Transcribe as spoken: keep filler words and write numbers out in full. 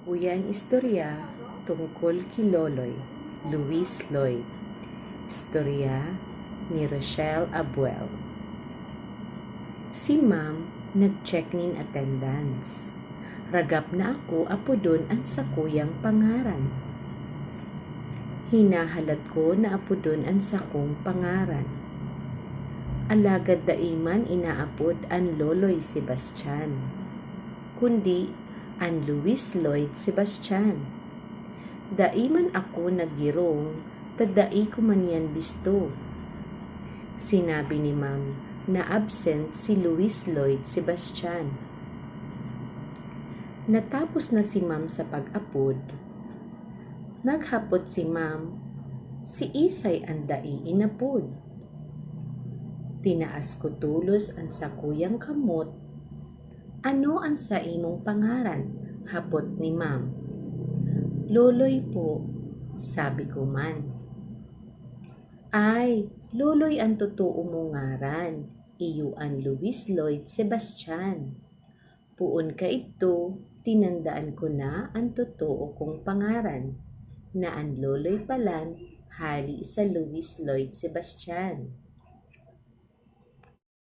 Uyan istorya tungkol ki Loloy, Luis Lloyd. Istorya ni Rochelle Abuel. Si Ma'am nag-check nin attendance. Ragap na ako apodon an sakuyang pangaran. Hinahalat ko na apodon an sakong pangaran. Alagad dai man inaapod an Loloy Sebastian, kundi an Luis Lloyd Sebastian. Dai man ako naggirong ta dai ko man iyan bisto. Sinabi ni Ma'am na absent si Luis Lloyd Sebastian. Natapos na si Ma'am sa pag-apod, naghapot si Ma'am, siisay an dai inapod. Tinaas ko tolos an sakuyang kamot. "Ano an saimong pangaran?" hapot ni Ma'am. "Loloy po," sabi ko man. "Ay, Loloy an totoo mong ngaran, iyo an Luis Lloyd Sebastian." Poon kaidto, tinandaan ko na an totoo kong pangaran, na an Loloy palan hali sa Luis Lloyd Sebastian.